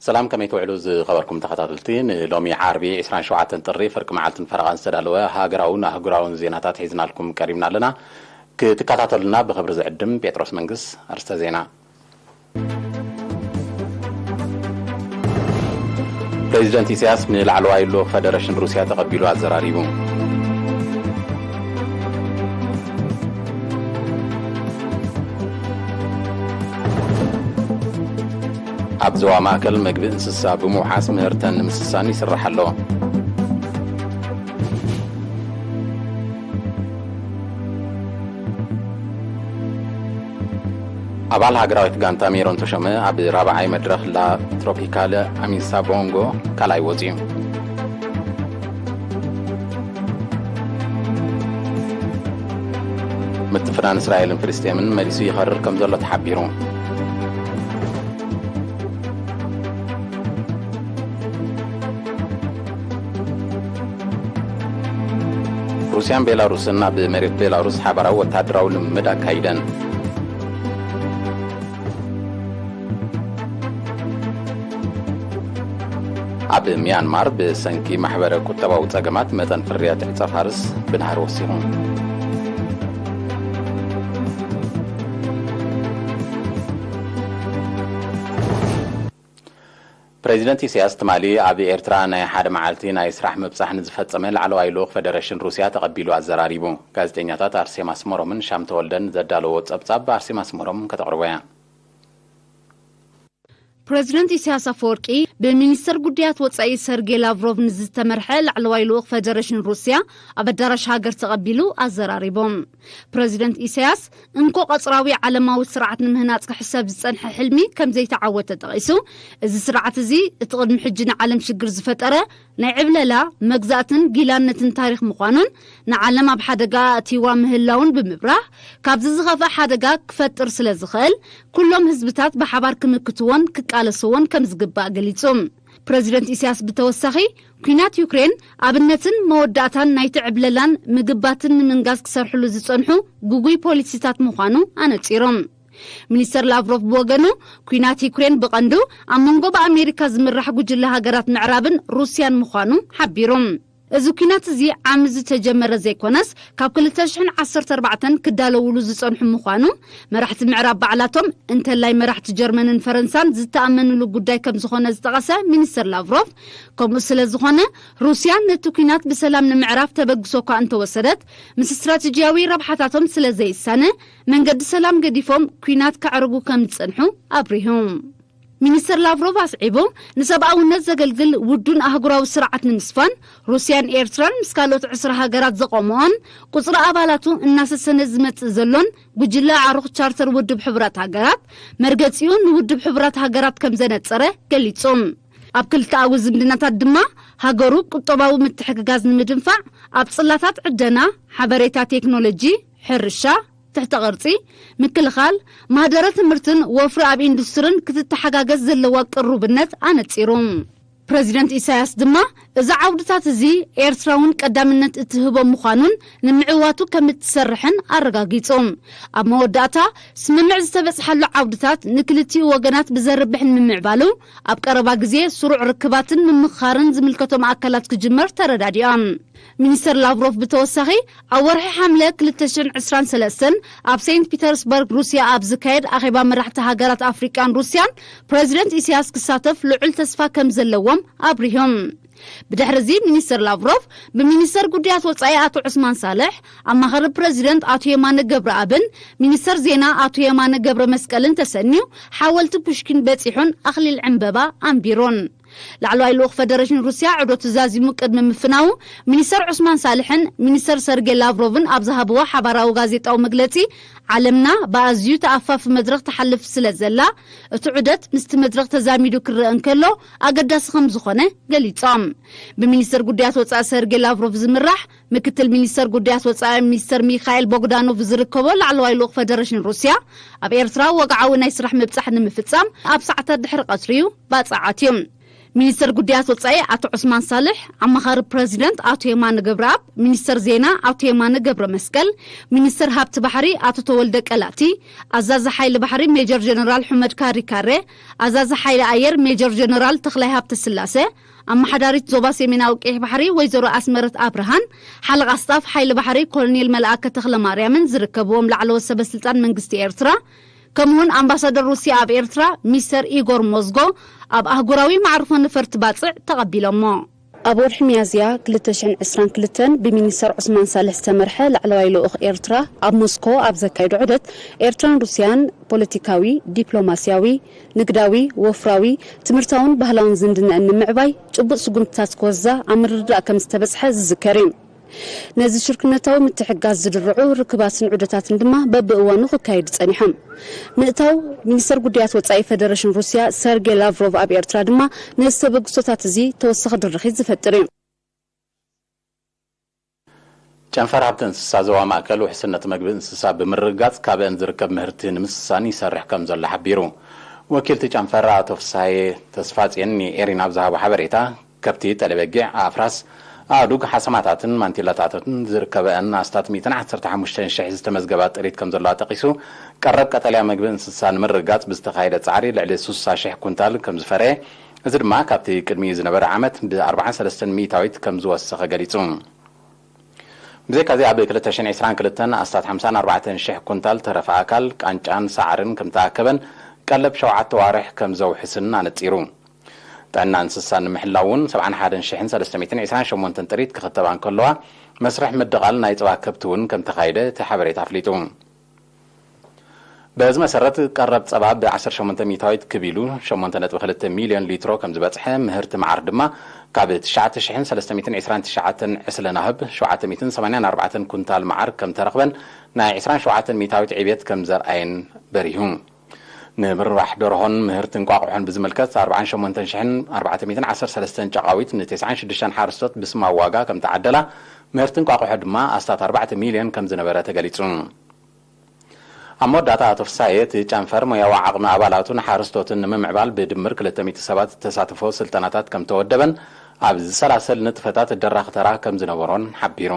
ሰላም፣ ከመይ ትውዕሉ ዝኸበርኩም ተኸታተልቲ? ንሎሚ ዓርቢ ዕስራን ሸውዓተን ጥሪ ፍርቂ መዓልትን ፈረቓን ዝተዳለወ ሃገራውን ኣህጉራውን ዜናታት ሒዝናልኩም ቀሪብና ኣለና። ክትከታተሉና ብኽብሪ ዝዕድም ጴጥሮስ መንግስ። ኣርስተ ዜና። ፕሬዚደንት ኢሳያስ ንላዕለዋይ ልኡኽ ፈደረሽን ሩስያ ተቐቢሉ ኣዘራሪቡ። ኣብ ዞባ ማእከል መግቢ እንስሳ ብምውሓስ ምህርተን ንምስሳን ይስራሕ ኣሎ። ኣባል ሃገራዊት ጋንታ ሜሮን ተሾመ ኣብ ራብዓይ መድረኽ ላ ትሮፒካለ ኣሚሳ ቦንጎ ካልኣይ ወጺኡ። ምትፍናን እስራኤልን ፍልስጤምን መሊሱ ይኸርር ከም ዘሎ ተሓቢሩ። ሩስያን ቤላሩስን ኣብ መሬት ቤላሩስ ሓባራዊ ወተሃደራዊ ልምምድ ኣካይደን። ኣብ ሚያንማር ብሰንኪ ማሕበረ ቁጠባዊ ጸገማት መጠን ፍርያት ዕጸ ፋርስ ብናህሪ ወሲኹ። ፕሬዚደንት ኢሳያስ ትማሊ ኣብ ኤርትራ ናይ ሓደ መዓልቲ ናይ ስራሕ ምብጻሕ ንዝፈጸመ ላዕለዋይ ልኡኽ ፈደረሽን ሩስያ ተቐቢሉ ኣዘራሪቡ። ጋዜጠኛታት ኣርሴማ ኣስመሮምን ሻም ተወልደን ዘዳለዎ ጸብጻብ ኣርሴማ ኣስመሮም ከተቕርቦ እያ። ፕሬዚደንት ኢሳያስ ኣፈወርቂ ብሚኒስተር ጉዳያት ወጻኢ ሰርጌ ላቭሮቭ ንዝተመርሐ ላዕለዋይ ልኡኽ ፈደረሽን ሩስያ ኣብ ኣዳራሽ ሃገር ተቐቢሉ ኣዘራሪቦም። ፕሬዚደንት ኢሳያስ እንኮ ቀጽራዊ ዓለማዊ ስርዓት ንምህናጽ ክሕሰብ ዝጸንሐ ሕልሚ ከም ዘይተዓወተ ጠቒሱ፣ እዚ ስርዓት እዚ እቲ ቅድሚ ሕጂ ንዓለም ሽግር ዝፈጠረ ናይ ዕብለላ፣ መግዛእትን ጊላነትን ታሪኽ ምዃኑን ንዓለም ኣብ ሓደጋ ኣእትይዋ ምህላውን ብምብራህ፣ ካብዚ ዝኸፍኣ ሓደጋ ክፈጥር ስለ ዝኽእል፣ ኩሎም ህዝብታት ብሓባር ክምክትዎን ክቃለስዎን ከም ዝግባእ ገሊጹ። ፕረዚደንት ኢሳያስ ብተወሳኺ፣ ኲናት ዩክሬን ኣብነትን መወዳእታን ናይቲ ዕብለላን ምግባትን ንምንጋስ ክሰርሕሉ ዝጸንሑ ግጉይ ፖሊሲታት ምዃኑ ኣነጺሮም። ሚኒስተር ላቭሮቭ ብወገኑ፣ ኲናት ዩክሬን ብቐንዱ ኣብ መንጎ ብኣሜሪካ ዝምራሕ ጉጅለ ሃገራት ምዕራብን ሩስያን ምዃኑ ሓቢሩ። እዚ ኲናት እዚ ዓሚ ዝተጀመረ ዘይኮነስ፣ ካብ ክልተ ሽሕን ዓሰርተ ኣርባዕተን ክዳለውሉ ዝጸንሑ ምዃኑ መራሕቲ ምዕራብ ባዕላቶም፣ እንተላይ መራሕቲ ጀርመንን ፈረንሳን ዝተኣመንሉ ጉዳይ ከም ዝኾነ ዝጠቐሰ ሚኒስተር ላቭሮቭ፣ ከምኡ ስለ ዝኾነ፣ ሩስያ ነቲ ኲናት ብሰላም ንምዕራፍ ተበግሶ እኳ እንተወሰደት፣ ምስ ስትራተጂያዊ ረብሓታቶም ስለ ዘይሳነ፣ መንገዲ ሰላም ገዲፎም ኲናት ከዕርጉ ከም ዝጸንሑ ኣብሪሁ። ሚኒስተር ላቭሮቭ ኣስዒቡ፣ ንሰብኣውነት ዘገልግል ውዱን ኣህጉራዊ ስርዓት ንምስፋን፣ ሩስያን ኤርትራን ምስ ካልኦት ዕስራ ሃገራት ዘቆምኦን ቁጽሪ ኣባላቱ እናሰሰነ ዝመጽእ ዘሎን ጉጅለ ኣዕሩኽ ቻርተር ውድብ ሕቡራት ሃገራት፣ መርገጺኡ ንውድብ ሕቡራት ሃገራት ከም ዘነጸረ ገሊጹ። ኣብ ክልተኣዊ ዝምድናታት ድማ፣ ሃገሩ ቁጠባዊ ምትሕግጋዝ ንምድንፋዕ፣ ኣብ ጽላታት ዕደና፣ ሓበሬታ ቴክኖሎጂ፣ ሕርሻ፣ ትሕተ ቅርጺ፣ ምክልኻል፣ ማህደረ ትምህርትን ወፍሪ ኣብ ኢንዱስትርን ክትተሓጋገዝ ዘለዋ ቅሩብነት ኣነጺሩ። ፕረዚደንት ኢሳያስ ድማ፣ እዚ ዓውድታት እዚ ኤርትራ እውን ቀዳምነት እትህቦ ምዃኑን ንምዕዋቱ ከም እትሰርሕን ኣረጋጊጹ። ኣብ መወዳእታ፣ ስምምዕ ዝተበጽሓሉ ዓውድታት ንክልቲኡ ወገናት ብዘርብሕ ንምምዕባሉ፣ ኣብ ቀረባ ግዜ ስሩዕ ርክባትን ምምኽኻርን ዝምልከቶም ኣካላት ክጅመር ተረዳዲኦም። ሚኒስተር ላቭሮቭ ብተወሳኺ፣ ኣብ ወርሒ ሓምለ ክልተ ሽሕን ዕስራን ሰለስተን ኣብ ሴንት ፒተርስበርግ ሩስያ ኣብ ዝካየድ ኣኼባ መራሕቲ ሃገራት ኣፍሪቃን ሩስያን ፕረዚደንት ኢሳያስ ክሳተፍ ልዑል ተስፋ ከም ዘለዎም ኣብሪሆም። ብድሕሪ እዚ ሚኒስተር ላቭሮቭ ብሚኒስተር ጉዳያት ወጻኢ ኣቶ ዑስማን ሳልሕ፣ ኣማኻሪ ፕረዚደንት ኣቶ የማነ ገብረኣብን ሚኒስተር ዜና ኣቶ የማነ ገብረ መስቀልን ተሰንዩ ሓወልቲ ፑሽኪን በጺሑን ኣኽሊል ዕምበባ ኣንቢሩን። ላዕለዋይ ልኡኽ ፈደረሽን ሩስያ ዑደቱ ዛዚሙ ቅድሚ ምፍናዉ፣ ሚኒስተር ዑስማን ሳልሕን ሚኒስተር ሰርጌ ላቭሮቭን ኣብ ዝሃብዎ ሓባራዊ ጋዜጣዊ መግለጺ፣ ዓለምና ብኣዝዩ ተኣፋፊ መድረኽ ትሓልፍ ስለ ዘላ፣ እቲ ዑደት ምስቲ መድረኽ ተዛሚዱ ክረአ እንከሎ ኣገዳሲ ከም ዝኾነ ገሊጾም። ብሚኒስተር ጉዳያት ወጻኢ ሰርጌ ላቭሮቭ ዝምራሕ ምክትል ሚኒስተር ጉዳያት ወጻኢ ሚኒስተር ሚካኤል ቦግዳኖቭ ዝርከቦ ላዕለዋይ ልኡኽ ፈደረሽን ሩስያ፣ ኣብ ኤርትራ ወግዓዊ ናይ ስራሕ ምብጻሕ ንምፍጻም ኣብ ሰዓታት ድሕሪ ቀትሪ እዩ ባጽዕ ኣትዩ። ሚኒስተር ጉዳያት ወጻኢ ኣቶ ዑስማን ሳልሕ፣ ኣማኻሪ ፕረዚደንት ኣቶ የማነ ገብረኣብ፣ ሚኒስተር ዜና ኣቶ የማነ ገብረ መስቀል፣ ሚኒስተር ሃብቲ ባሕሪ ኣቶ ተወልደ ቀላቲ፣ ኣዛዚ ሓይሊ ባሕሪ ሜጀር ጀነራል ሑመድ ካሪካሬ፣ ኣዛዚ ሓይሊ ኣየር ሜጀር ጀነራል ተኽላይ ሃብተ ስላሴ፣ ኣመሓዳሪት ዞባ ሰሜናዊ ቀይሕ ባሕሪ ወይዘሮ ኣስመረት ኣብርሃን፣ ሓለቓ ስታፍ ሓይሊ ባሕሪ ኮሎኔል መልኣከ ተኽለ ማርያምን ዝርከብዎም ላዕለዎት ሰበ ስልጣን መንግስቲ ኤርትራ፣ ከምኡውን ኣምባሳደር ሩስያ ኣብ ኤርትራ ሚስተር ኢጎር ሞዝጎ ኣብ ኣህጉራዊ መዕርፎ ነፈርቲ ባጽዕ ተቐቢሎሞ። ኣብ ወርሒ ሚያዝያ ክልተ ሽሕን ዕስራን ክልተን ብሚኒስተር ዑስማን ሳልሕ ዝተመርሐ ላዕለዋይ ልኡኽ ኤርትራ ኣብ ሞስኮ ኣብ ዘካየዶ ዑደት፣ ኤርትራን ሩስያን ፖለቲካዊ፣ ዲፕሎማስያዊ፣ ንግዳዊ፣ ወፍራዊ፣ ትምህርታውን ባህላውን ዝምድናኣን ንምዕባይ ጭቡጥ ስጉምትታት ክወስዳ ኣብ ምርድዳእ ከም ዝተበጽሐ ዝዝከር እዩ። ነዚ ሽርክነታዊ ምትሕግጋዝ ዝድርዑ ርክባትን ዑደታትን ድማ በብእዋኑ ክካየዱ ጸኒሖም። ምእታው ሚኒስተር ጉዳያት ወጻኢ ፈደረሽን ሩስያ ሰርጌ ላቭሮቭ ኣብ ኤርትራ ድማ ነዚ ተበግሶታት እዚ ተወሳኺ ድርኺት ዝፈጥር እዩ። ጨንፈር ሃብቲ እንስሳ ዞባ ማእከል ውሕስነት መግቢ እንስሳ ብምርግጋጽ፣ ካብአን ዝርከብ ምህርቲ ንምስሳን ይሰርሕ ከም ዘሎ ሓቢሩ። ወኪል እቲ ጨንፈር ኣቶ ፍስሃየ ተስፋጽዮን ንኤሪና ኣብ ዝሃቦ ሓበሬታ፣ ከብቲ፣ ጠለበጊዕ፣ ኣፍራስ፣ ኣእዱግ፣ ሓሰማታትን ማንቲላታትን ዝርከበአን ኣስታት ሚእትን ዓሰርተ ሓሙሽተን ሽሕ ዝተመዝገባ ጥሪት ከም ዘለዋ ጠቒሱ፣ ቀረብ ቀጠልያ መግቢ እንስሳ ንምርግጋጽ ብዝተኻየደ ጻዕሪ ልዕሊ ስሳ ሽሕ ኩንታል ከም ዝፈረየ፣ እዚ ድማ ካብቲ ቅድሚኡ ዝነበረ ዓመት ብ ኣርባዓን ሰለስተን ሚእታዊት ከም ዝወሰኸ ገሊጹ። ብዘይካዚ ኣብ ክልተ ሽሕን ዕስራን ክልተን ኣስታት ሓምሳን ኣርባዕተን ሽሕ ኩንታል ተረፈ ኣካል፣ ቃንጫን ሳዕርን ከም ተኣከበን ቀለብ ሸውዓተ ዋርሕ ከም ዘውሕስን ኣነጺሩ። ጥዕና እንስሳ ንምሕላው እውን ሰብዓን ሓደን ሽሕን ሰለስተ ሚእትን ዕስራን ሸሞንተን ጥሪት ክኽተባ እንከለዋ፣ መስርሕ ምድቓል ናይ ጸባ ከብቲ እውን ከም ተኻይደ እቲ ሓበሬታ ኣፍሊጡ። በዚ መሰረት ቀረብ ጸባ ብ ዓሰርተ ሸሞንተ ሚእታዊት ክብ ኢሉ ሸሞንተ ነጥቢ ክልተ ሚልዮን ሊትሮ ከም ዝበጽሐ፣ ምህርቲ መዓር ድማ ካብ ትሽዓተ ሽሕን ሰለስተ ሚእትን ዕስራን ትሽዓተን ዕስለ ናህብ ሸውዓተ ሚእትን ሰማንያን ኣርባዕተን ኩንታል መዓር ከም ተረኽበን ናይ ዕስራን ሸውዓተን ሚእታዊት ዕብየት ከም ዘርኣየን በሪሁ። ንምርባሕ ደርሆን ምህርቲ እንቋቑሖን ብዝምልከት ኣርባዓን ሸሞንተን ሽሕን ኣርባዕተ ሚእትን ዓሰርተ ሰለስተን ጨቓዊት ንተስዓን ሽዱሽተን ሓረስቶት ብስማዊ ዋጋ ከም ተዓደላ፣ ምህርቲ እንቋቑሖ ድማ ኣስታት ኣርባዕተ ሚልዮን ከም ዝነበረ ተገሊጹ። ኣብ መወዳእታ ኣቶ ፍሳየ፣ እቲ ጨንፈር ሞያዊ ዓቕሚ ኣባላቱን ሓረስቶትን ንምምዕባል ብድምር ክልተ ሚእቲ ሰባት ዝተሳተፎ ስልጠናታት ከም ተወደበን ኣብ ዝሰላሰል ንጥፈታት ደራኺ ተራ ከም ዝነበሮን ሓቢሩ።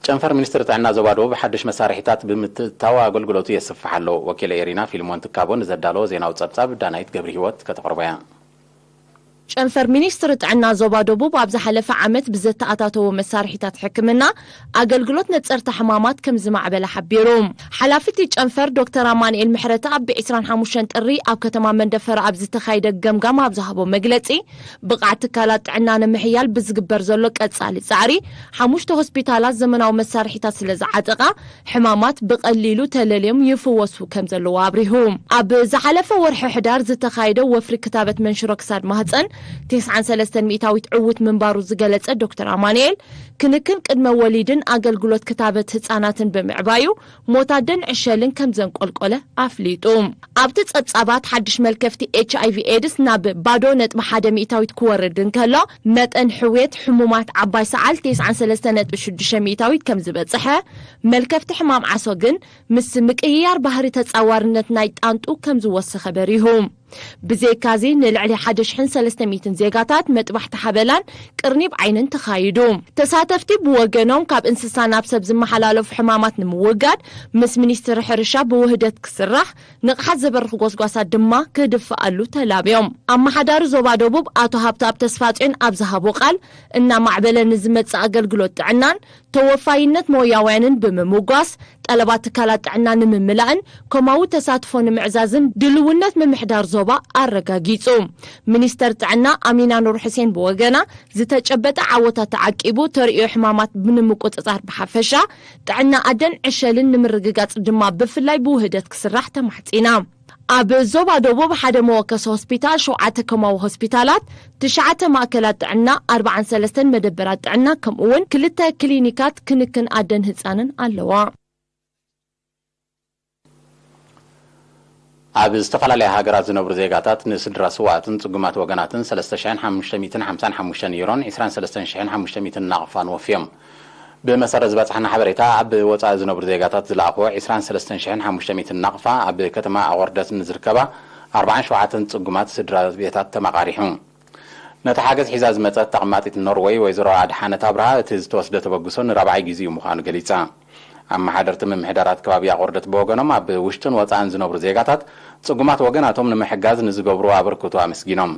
ጨንፈር ሚኒስትሪ ጥዕና ዞባ ደቡብ ሓድሽ መሳርሒታት ብምትእትታው ኣገልግሎቱ የስፍሕ ኣሎ። ወኪል ኤሪና ፊልሞን ትካቦ ንዘዳለዎ ዜናዊ ጸብጻብ ዳናይት ገብረ ህይወት ከተቕርቦ እያ። ጨንፈር ሚኒስትሪ ጥዕና ዞባ ደቡብ ኣብ ዝሓለፈ ዓመት ብዘተኣታተዎ መሳርሒታት ሕክምና ኣገልግሎት ነጸርታ ሕማማት ከም ዝማዕበለ ሓቢሩ። ሓላፊ እቲ ጨንፈር ዶክተር ኣማንኤል ምሕረተኣብ ብ ዕስራን ሓሙሽተን ጥሪ ኣብ ከተማ መንደፈራ ኣብ ዝተኻየደ ገምጋም ኣብ ዝሃቦ መግለጺ፣ ብቕዓት ትካላት ጥዕና ንምሕያል ብዝግበር ዘሎ ቀጻሊ ጻዕሪ፣ ሓሙሽተ ሆስፒታላት ዘመናዊ መሳርሒታት ስለ ዝዓጠቓ፣ ሕማማት ብቐሊሉ ተለልዮም ይፍወሱ ከም ዘለዉ ኣብሪሁ። ኣብ ዝሓለፈ ወርሒ ሕዳር ዝተኻየደ ወፍሪ ክታበት መንሽሮ ክሳድ ማህጸን፣ ተስዓን ሰለስተን ሚእታዊት ዕዉት ምንባሩ ዝገለጸ ዶክተር ኣማንኤል፣ ክንክን ቅድመ ወሊድን ኣገልግሎት ክታበት ህጻናትን ብምዕባዩ፣ ሞት ኣደን ዕሸልን ከም ዘንቆልቆለ ኣፍሊጡ። ኣብቲ ጸብጻባት፣ ሓድሽ መልከፍቲ ኤች ኣይ ቪ ኤድስ ናብ ባዶ ነጥቢ ሓደ ሚእታዊት ክወርድ እንከሎ፣ መጠን ሕውየት ሕሙማት ዓባይ ሰዓል ተስዓን ሰለስተን ነጥቢ ሽዱሽተ ሚእታዊት ከም ዝበጽሐ፣ መልከፍቲ ሕማም ዓሶ ግን ምስ ምቅይያር ባህሪ ተጻዋርነት ናይ ጣንጡ ከም ዝወሰኸ በሪሁ። ብዘይካዚ፣ ንልዕሊ ሓደ ሽሕን ሰለስተ ሚእትን ዜጋታት መጥባሕቲ ሓበላን ቅርኒብ ዓይንን ተኻይዱ። ተሳተፍቲ ብወገኖም፣ ካብ እንስሳ ናብ ሰብ ዝመሓላለፉ ሕማማት ንምውጋድ ምስ ሚኒስትሪ ሕርሻ ብውህደት ክስራሕ፣ ንቕሓት ዘበርኹ ጎስጓሳት ድማ ክድፍኣሉ ተላብዮም። ኣመሓዳሪ ዞባ ደቡብ ኣቶ ሃብተኣብ ተስፋጽዮን ኣብ ዝሃቦ ቃል፣ እናማዕበለ ንዝመጽእ ኣገልግሎት ጥዕናን ተወፋይነት ሞያውያንን ብምምጓስ፣ ጠለባት ትካላት ጥዕና ንምምላእን ከምኡ ተሳትፎ ንምዕዛዝን ድልውነት ምምሕዳር ዞባ ኣረጋጊጹ። ሚኒስተር ጥዕና ኣሚና ኑር ሕሴን ብወገና፣ ዝተጨበጠ ዓወታት ተዓቂቡ ተርእዮ ሕማማት ንምቁጽጻር ብሓፈሻ፣ ጥዕና ኣደን ዕሸልን ንምርግጋጽ ድማ ብፍላይ ብውህደት ክስራሕ ተማሕጺና። ኣብ ዞባ ደቡብ ሓደ መወከሲ ሆስፒታል፣ ሸውዓተ ከማዊ ሆስፒታላት፣ ትሽዓተ ማእከላት ጥዕና፣ ኣርባዓን ሰለስተን መደበራት ጥዕና፣ ከምኡ እውን ክልተ ክሊኒካት ክንክን ኣደን ህጻንን ኣለዋ። ኣብ ዝተፈላለያ ሃገራት ዝነብሩ ዜጋታት ንስድራ ስውኣትን ጽጉማት ወገናትን ሰለስተ ሽሕን ሓሙሽተ ሚእትን ሓምሳን ሓሙሽተን ዩሮን ዕስራን ሰለስተን ሽሕን ሓሙሽተ ሚእትን ናቕፋን ወፍዮም። ብመሰረት ዝበጽሓና ሓበሬታ፣ ኣብ ወጻኢ ዝነብሩ ዜጋታት ዝለኣኽዎ ዕስራን ሰለስተን ሽሕን ሓሙሽተ ሚእትን ናቕፋ ኣብ ከተማ ኣቑርደት ንዝርከባ ኣርባዓን ሸውዓተን ጽጉማት ስድራ ቤታት ተመቓሪሑ። ነቲ ሓገዝ ሒዛ ዝመጸት ተቐማጢት ኖርወይ ወይዘሮ ኣድሓነት ኣብርሃ፣ እቲ ዝተወስደ ተበግሶ ንራብዓይ ግዜኡ ምዃኑ ገሊጻ። ኣመሓደርቲ ምምሕዳራት ከባቢ ኣቑርደት ብወገኖም፣ ኣብ ውሽጥን ወጻእን ዝነብሩ ዜጋታት ጽጉማት ወገናቶም ንምሕጋዝ ንዝገብርዎ ኣበርክቶ ኣመስጊኖም።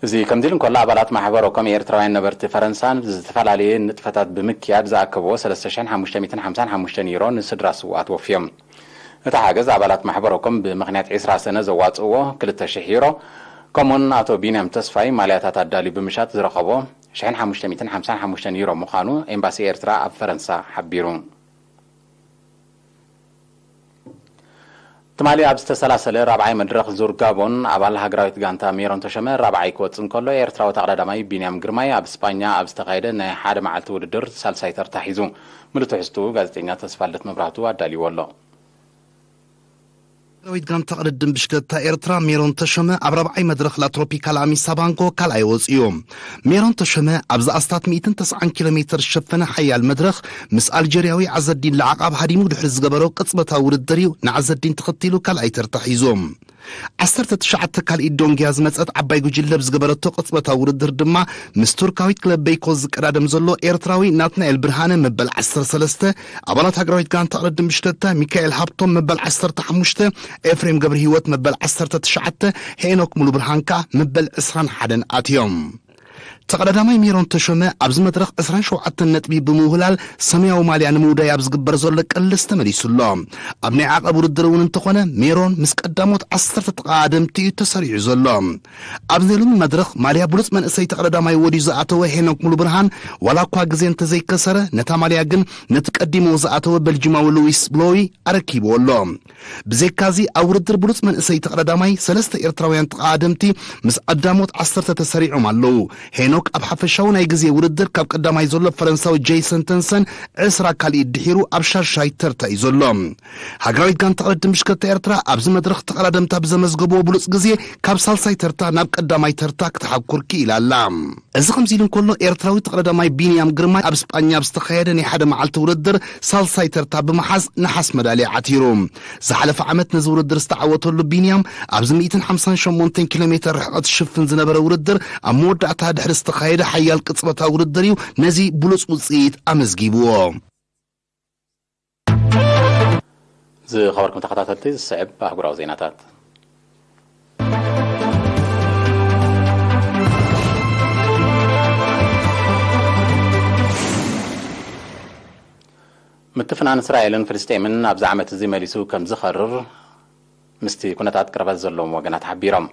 እዚ ከምዚ ኢሉ እንከሎ፣ ኣባላት ማሕበረ ኮም ኤርትራውያን ነበርቲ ፈረንሳ፣ ዝተፈላለየ ንጥፈታት ብምክያድ ዝኣከብዎ ሰለስተ ሽሕን ሓሙሽተ ሚእትን ሓምሳን ሓሙሽተን ዩሮ ንስድራ ስውኣት ወፍዮም። እቲ ሓገዝ ኣባላት ማሕበረ ኮም ብምኽንያት ዕስራ ሰነ ዘዋጽእዎ ክልተ ሽሕ ዩሮ፣ ከምኡውን ኣቶ ቢንያም ተስፋይ ማልያታት ኣዳልዩ ብምሻጥ ዝረኸቦ ሽሕን ሓሙሽተ ሚእትን ሓምሳን ሓሙሽተን ዩሮ ምዃኑ ኤምባሲ ኤርትራ ኣብ ፈረንሳ ሓቢሩ። ትማሊ ኣብ ዝተሰላሰለ ራብዓይ መድረኽ ዙር ጋቦን፣ ኣባል ሃገራዊት ጋንታ ሜሮን ተሾመ ራብዓይ ክወጽእ እንከሎ፣ ኤርትራዊ ተቐዳዳማይ ቢንያም ግርማይ ኣብ ስጳኛ ኣብ ዝተኻየደ ናይ ሓደ መዓልቲ ውድድር ሳልሳይ ተርታ ሒዙ። ምሉእ ትሕዝትኡ ጋዜጠኛ ተስፋልደት መብራህቱ ኣዳልይዎ ኣሎ። ሃገራዊት ጋንታ ቅድድም ብሽክለታ ኤርትራ ሜሮን ተሾመ ኣብ ራብዓይ መድረኽ ላትሮፒካል ኣሚሳ ባንኮ ካልኣይ ወጺኡ። ሜሮን ተሾመ ኣብዚ ኣስታት ሚእትን ተስዓን ኪሎ ሜትር ዝሸፈነ ሓያል መድረኽ ምስ ኣልጀርያዊ ዓዘዲን ለዓቓብ ሃዲሙ ድሕሪ ዝገበሮ ቅጽበታዊ ውድድር እዩ ንዓዘዲን ተኸቲሉ ካልኣይ ተርታ ሒዙ። ዓሰርተ ትሽዓተ ካልኢት ዶንግያ ዝመጸት ዓባይ ጉጅለ ብዝገበረቶ ቅጽበታዊ ውድድር ድማ ምስ ቱርካዊት ክለብ ቤይኮ ዝቀዳደም ዘሎ ኤርትራዊ ናትናኤል ብርሃነ መበል ዓሰርተ ሰለስተ፣ ኣባላት ሃገራዊት ጋንታ ቅድድም ብሽክለታ ሚካኤል ሃብቶም መበል ዓሰርተ ሓሙሽተ፣ ኤፍሬም ገብረ ህይወት መበል ዓሰርተ ትሽዓተ፣ ሄኖክ ሙሉ ብርሃን ከኣ መበል ዕስራን ሓደን ኣትዮም። ተቐዳዳማይ ሜሮን ተሾመ ኣብዚ መድረኽ ዕስራን ሸውዓተን ነጥቢ ብምውህላል ሰማያዊ ማልያ ንምውዳይ ኣብ ዝግበር ዘሎ ቅልስ ተመሊሱ ኣሎ። ኣብ ናይ ዓቐብ ውድድር እውን እንተኾነ ሜሮን ምስ ቀዳሞት ዓሰርተ ተቐዳደምቲ እዩ ተሰሪዑ ዘሎ። ኣብዚ ሎሚ መድረኽ ማልያ ብሉጽ መንእሰይ ተቐዳዳማይ ወዲዩ ዝኣተወ ሄኖክ ሙሉ ብርሃን ዋላ እኳ ግዜ እንተዘይከሰረ ነታ ማልያ ግን ነቲ ቀዲሞ ዝኣተወ በልጅማዊ ሉዊስ ብሎዊ ኣረኪብዎ ኣሎ። ብዘይካዚ ኣብ ውድድር ብሉጽ መንእሰይ ተቐዳዳማይ ሰለስተ ኤርትራውያን ተቐዳደምቲ ምስ ቀዳሞት ዓሰርተ ተሰሪዖም ኣለዉ። ሄኖክ ኣብ ሓፈሻዊ ናይ ግዜ ውድድር ካብ ቀዳማይ ዘሎ ፈረንሳዊ ጄይሰን ተንሰን ዕስራ ካልኢት ድሒሩ ኣብ ሻድሻይ ተርታ እዩ ዘሎ። ሃገራዊት ጋንታ ቅድድም ብሽክለታ ኤርትራ ኣብዚ መድረኽ ተቐዳደምታ ብዘመዝገብዎ ብሉጽ ግዜ ካብ ሳልሳይ ተርታ ናብ ቀዳማይ ተርታ ክትሓኩር ክኢላ ኣላ። እዚ ከምዚ ኢሉ እንከሎ፣ ኤርትራዊ ተቐዳዳማይ ቢንያም ግርማይ ኣብ ስጳኛ ኣብ ዝተኻየደ ናይ ሓደ መዓልቲ ውድድር ሳልሳይ ተርታ ብምሓዝ ነሓስ መዳልያ ዓቲሩ። ዝሓለፈ ዓመት ነዚ ውድድር ዝተዓወተሉ ቢንያም ኣብዚ ሚእትን ሓምሳን ሸሞንተን ኪሎ ሜትር ርሕቐት ዝሽፍን ዝነበረ ውድድር ኣብ መወዳእታ ድሕሪ ዝተኻየደ ሓያል ቅጽበታዊ ውድድር እዩ ነዚ ብሉጽ ውጽኢት ኣመዝጊብዎ። ዝኸበርኩም ተኸታተልቲ፣ ዝስዕብ ኣህጉራዊ ዜናታት። ምትፍናን እስራኤልን ፍልስጤምን ኣብዚ ዓመት እዚ መሊሱ ከም ዝኸርር ምስቲ ኩነታት ቅርበት ዘለዎም ወገናት ሓቢሮም።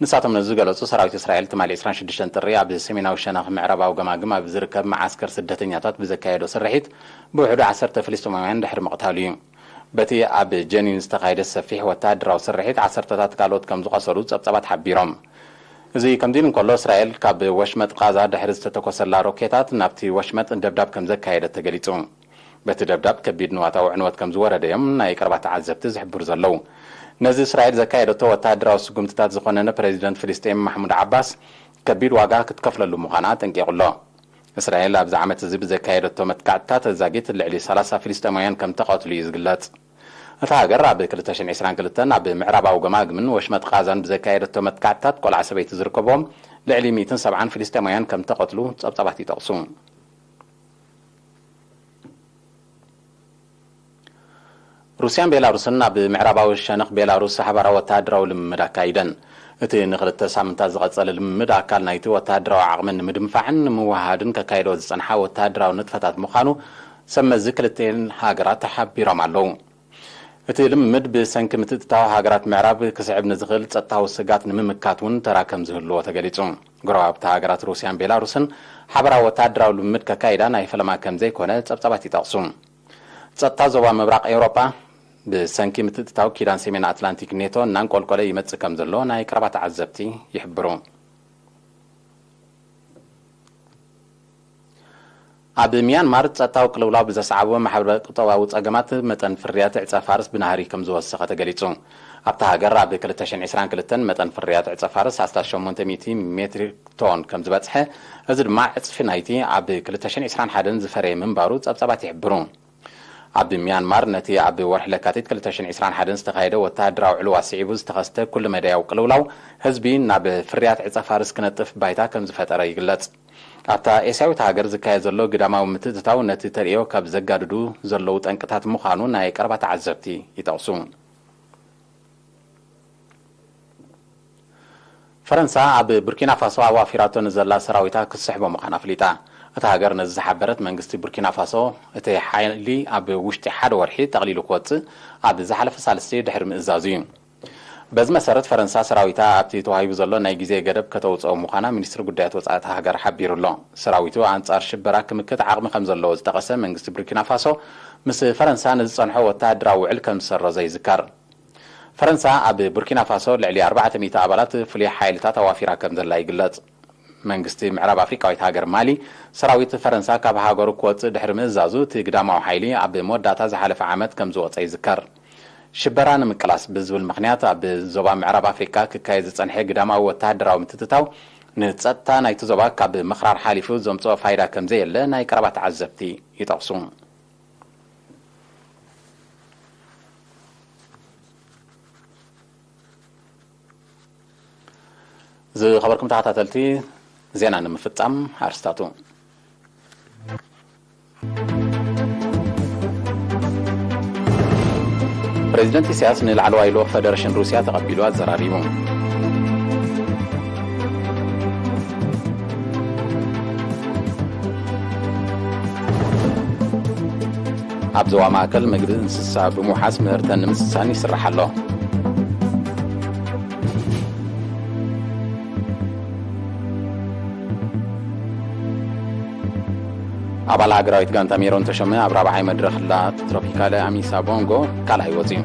ንሳቶም ነዚ ዝገለጹ፣ ሰራዊት እስራኤል ትማሊ ዕስራን ሽዱሽተን ጥሪ ኣብ ሰሜናዊ ሸነኽ ምዕራባዊ ገማግም ኣብ ዝርከብ መዓስከር ስደተኛታት ብዘካየዶ ስርሒት ብውሕዱ ዓሰርተ ፍልስጤማውያን ድሕሪ ምቕታሉ እዩ። በቲ ኣብ ጀኒን ዝተኻየደ ሰፊሕ ወተሃደራዊ ስርሒት ዓሰርተታት ካልኦት ከም ዝቖሰሉ ጸብጻባት ሓቢሮም። እዚ ከምዚ ኢሉ እንከሎ፣ እስራኤል ካብ ወሽመጥ ቃዛ ድሕሪ ዝተተኮሰላ ሮኬታት ናብቲ ወሽመጥ ደብዳብ ከም ዘካየደት ተገሊጹ። በቲ ደብዳብ ከቢድ ንዋታዊ ዕንወት ከም ዝወረደ እዮም ናይ ቀረባ ተዓዘብቲ ዝሕብሩ ዘለዉ። ነዚ እስራኤል ዘካየደቶ ወተሃደራዊ ስጉምትታት ዝኾነነ ፕሬዚደንት ፍልስጤም ማሕሙድ ዓባስ ከቢድ ዋጋ ክትከፍለሉ ምዃና ኣጠንቂቑ ኣሎ። እስራኤል ኣብዚ ዓመት እዚ ብዘካየደቶ መጥቃዕትታት ዛጊት ልዕሊ ሰላሳ ፍልስጤማውያን ከም ተቐትሉ እዩ ዝግለጽ። እታ ሃገር ኣብ ክልተ ሽሕን ዕስራን ክልተን ኣብ ምዕራባዊ ገማግምን ወሽመጥ ቃዛን ብዘካየደቶ መጥቃዕትታት ቆልዓ ሰበይቲ ዝርከቦም ልዕሊ ሚእትን ሰብዓን ፍልስጤማውያን ከም ተቐትሉ ጸብጻባት ይጠቕሱ። ሩስያን ቤላሩስን ኣብ ምዕራባዊ ሸነኽ ቤላሩስ ሓባራዊ ወተሃደራዊ ልምምድ ኣካይደን። እቲ ንኽልተ ሳምንታት ዝቐጸለ ልምምድ ኣካል ናይቲ ወተሃደራዊ ዓቕመን ንምድንፋዕን ንምውህሃድን ከካይዶ ዝጸንሓ ወተሃደራዊ ንጥፈታት ምዃኑ ሰብ መዚ ክልቲኤን ሃገራት ሓቢሮም ኣለዉ። እቲ ልምምድ ብሰንኪ ምትእትታው ሃገራት ምዕራብ ክስዕብ ንዝኽእል ጸጥታዊ ስግኣት ንምምካት እውን ተራ ከም ዝህልዎ ተገሊጹ። ጎረባብቲ ሃገራት ሩስያን ቤላሩስን ሓበራዊ ወተሃደራዊ ልምምድ ከካይዳ ናይ ፈለማ ከም ዘይኮነ ጸብጻባት ይጠቕሱ። ጸጥታ ዞባ ምብራቕ ኤውሮጳ ብሰንኪ ምትእትታው ኪዳን ሰሜን ኣትላንቲክ ኔቶ እናንቆልቆለ ይመጽእ ከም ዘሎ ናይ ቀረባ ተዓዘብቲ ይሕብሩ። ኣብ ሚያንማር ጸጥታዊ ቅልውላው ብዘስዓቦ ማሕበረ ቁጠባዊ ጸገማት መጠን ፍርያት ዕጸ ፋርስ ብናህሪ ከም ዝወሰኸ ተገሊጹ። ኣብታ ሃገር ኣብ ክልተ ሽሕን ዕስራን ክልተን መጠን ፍርያት ዕጸ ፋርስ ኣስታት ሸሞንተ ሚእቲ ሜትሪክ ቶን ከም ዝበጽሐ፣ እዚ ድማ ዕጽፊ ናይቲ ኣብ ክልተ ሽሕን ዕስራን ሓደን ዝፈረየ ምንባሩ ጸብጻባት ይሕብሩ። ኣብ ሚያንማር ነቲ ኣብ ወርሒ ለካቲት ክልተ ሽሕን ዕስራን ሓደን ዝተኻየደ ወተሃደራዊ ዕልዋ ስዒቡ ዝተኸስተ ኩሉ መዳያዊ ቅልውላው ህዝቢ ናብ ፍርያት ዕጸ ፋርስ ክነጥፍ ባይታ ከም ዝፈጠረ ይግለጽ። ኣብታ ኤስያዊት ሃገር ዝካየድ ዘሎ ግዳማዊ ምትእትታው ነቲ ተርእዮ ካብ ዘጋድዱ ዘለዉ ጠንቅታት ምዃኑ ናይ ቀረባ ተዓዘብቲ ይጠቕሱ። ፈረንሳ ኣብ ቡርኪና ፋሶ ኣዋፊራቶ ንዘላ ሰራዊታ ክትስሕቦ ምዃና ኣፍሊጣ። እታ ሃገር ነዚ ዝሓበረት መንግስቲ ቡርኪና ፋሶ እቲ ሓይሊ ኣብ ውሽጢ ሓደ ወርሒ ጠቕሊሉ ክወጽእ ኣብ ዝሓለፈ ሳልስቲ ድሕሪ ምእዛዙ እዩ። በዚ መሰረት ፈረንሳ ሰራዊታ ኣብቲ ተዋሂቡ ዘሎ ናይ ግዜ ገደብ ከተውጽኦ ምዃና ሚኒስትሪ ጉዳያት ወጻኢ እታ ሃገር ሓቢሩ ኣሎ። ሰራዊቱ ኣንጻር ሽበራ ክምክት ዓቕሚ ከም ዘለዎ ዝጠቐሰ መንግስቲ ቡርኪና ፋሶ ምስ ፈረንሳ ንዝጸንሖ ወተሃደራዊ ውዕል ከም ዝሰረዞ ይዝከር። ፈረንሳ ኣብ ቡርኪና ፋሶ ልዕሊ ኣርባዕተ ሚእቲ ኣባላት ፍሉይ ሓይልታት ኣዋፊራ ከም ዘላ ይግለጽ። መንግስቲ ምዕራብ ኣፍሪቃዊት ሃገር ማሊ ሰራዊት ፈረንሳ ካብ ሃገሩ ክወጽእ ድሕሪ ምእዛዙ እቲ ግዳማዊ ሓይሊ ኣብ መወዳእታ ዝሓለፈ ዓመት ከም ዝወጸ ይዝከር። ሽበራ ንምቅላስ ብዝብል ምኽንያት ኣብ ዞባ ምዕራብ ኣፍሪቃ ክካየድ ዝጸንሐ ግዳማዊ ወተሃደራዊ ምትትታው ንጸጥታ ናይቲ ዞባ ካብ ምኽራር ሓሊፉ ዘምጽኦ ፋይዳ ከም ዘየለ ናይ ቀረባ ተዓዘብቲ ይጠቕሱ። ዝኸበርኩም ተኸታተልቲ፣ ዜና ንምፍጻም ኣርስታቱ። ፕሬዚደንት ኢሳያስ ንላዕለዋይ ልኡኽ ፈደረሽን ሩስያ ተቐቢሉ ኣዘራሪቡ። ኣብ ዞባ ማእከል ምግቢ እንስሳ ብምውሓስ ምህርተን ንምስሳን ይስራሕ ኣሎ። ኣባል ሃገራዊት ጋንታ ሜሮን ተሾመ ኣብ ራብዓይ መድረኽ ላ ትሮፒካለ ኣሚሳ ቦንጎ ካልኣይ ወጺኡ።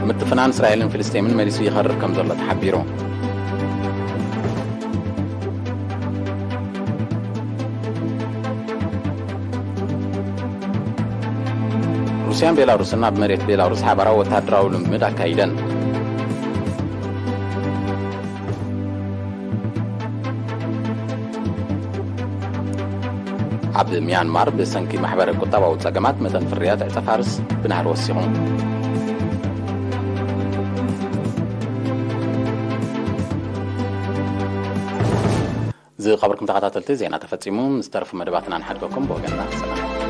ምትፍናን እስራኤልን ፍልስጤምን መሊሱ ይኸርር ከም ዘሎ ተሓቢሩ። ሩስያን ቤላሩስን ኣብ መሬት ቤላሩስ ሓባራዊ ወተሃደራዊ ልምምድ ኣካይደን። ኣብ ሚያንማር ብሰንኪ ማሕበረ ቁጠባዊ ጸገማት መጠን ፍርያት ዕጸ ፋርስ ብናህሪ ወሲኹ። ዝኸበርኩም ተኸታተልቲ፣ ዜና ተፈጺሙ። ምስ ተረፉ መደባትና ንሓድገኩም። ብወገንና ሰላም።